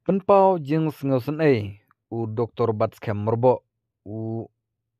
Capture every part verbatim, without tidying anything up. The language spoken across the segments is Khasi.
pynpaw jingsngewsynei u Doktor Batskhem Myrboh, u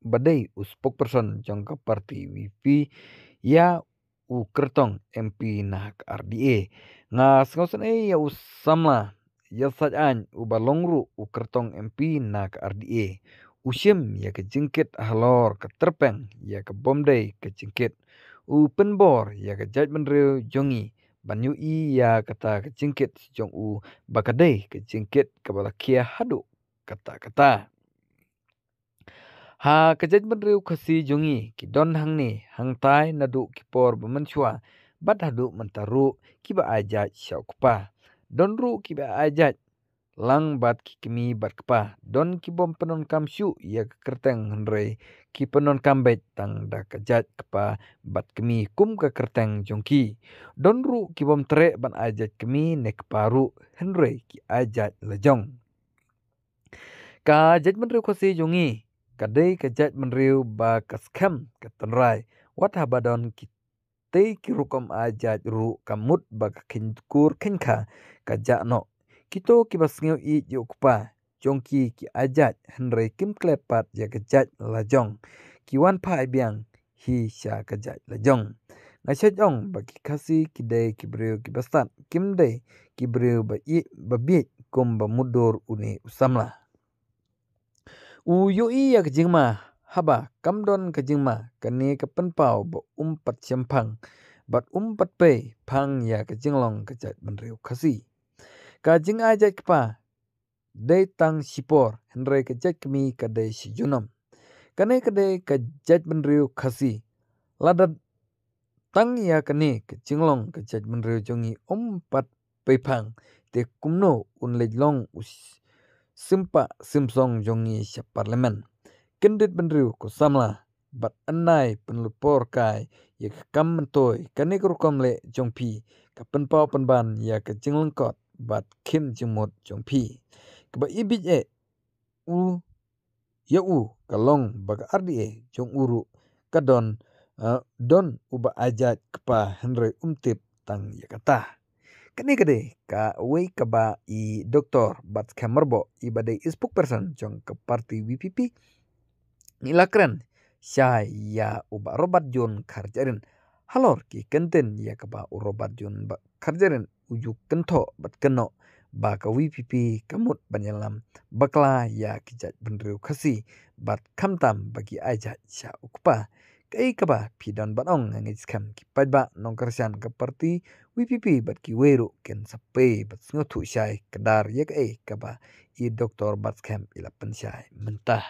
ba dei u spokesperson jong ka party VPP, ïa u kyrtong MP na ka RDA. Nga sngewsynei ïa u samla, ïa Sajan, u ba long ruh u kyrtong MP na ka RDA. U shim ïa ka jingkit halor ka tyrpeng ïa ka bym dei ka jingkit. U pynbor ïa ka jaitbynriew jong ngi ban ïohi ïa kata ka jingkit jong u ba ka dei ka jingkit kaba la khia haduh katta-katta. Ha ka jaitbynriew Khasi jong ngi, ki don hangne hangtai naduh ki por ba mynshuwa, bad haduh mynta ruh kiba ai jait sha u kpa. Don ruh kiba ai jait lang bad ki kmie bad kpa. Don ki bym pyndonkam shuh ïa ka kyrteng, hynrei ki pyndonkam beit tang da ka jait kpa bad kmie kum ka kyrteng jong ki. Don ruh ki bym treh ban ai jait kmie ne kpa ruh, hynrei ki ai jait lajong. Ka jaitbynriew Khasi jong ngi ka dei ka jaitbynriew ba ka skhem ka tynrai. Wat haba don ki tei ki rukom ai jait ruh, ka mut ba ka kheiñ kur kheiñ kha ka jah noh. Kito kiba sngew ïeit ïa u kpa jong ki, ki ai jait, hynrei kim klet pat ïa ka jait lajong. Ki wan phai biang hi sha ka jait lajong. Nga shait ong ba ki Khasi ki dei ki briew kiba stad, kim dei ki briew ba ïeit ba bieit kum ba mutdur une u samla. U ïohi ïa ka jingma, haba kam don ka jingma, kane ka pynpaw ba um pat shemphang bad um pat pei phang ïa ka jinglong ka jaitbynriew Khasi. Ka jingai jait kpa dei tang shipor, hynrei ka jait kmie ka dei shi junom. Kane ka dei ka jaitbynriew Khasi. Lada tang ïa kane ka jinglong ka jaitbynriew jong ngi um pat pei phang, te kumno un leit long u s-, sympa symsong jong ngi sha parliament? Kyndit bynriew ko samla, bad anai pynlut por kai ïa ka kam myntoi. Kane ka rukom leh jong phi ka pynpaw pynban ïa ka jinglyngkot bad khim jingmut jong phi. Kaba ibit eh u ïa u ka long ba ka RDA jong u ruh ka don, eh, don uba ai jait kpa, hynrei um tip tang ïa kata. Kane ka dei kawei kaba i Doktor Batskhem Myrboh, i ba dei i spokesperson jong ka party VPP, i la kren shai ïa u Bah Robert John Kharjahrin. Halor ki kyntien ïa kaba u Robert John Kharjahrin u ju kynthoh bad kynnoh ba ka VPP ka mut ban ïalam bakla ïa ki jaitbynriew Khasi, bad khamtam ba ki ai jait sha u kpa. Kaei kaba phi don ban ong, nga ngeit skhem ki paidbah nongkyrshan ka party VPP bad kiwei ruh kin sa pei bad sngewthuh shai kdar ïa kaei kaba i Doktor Batskhem i la pynshai mynta.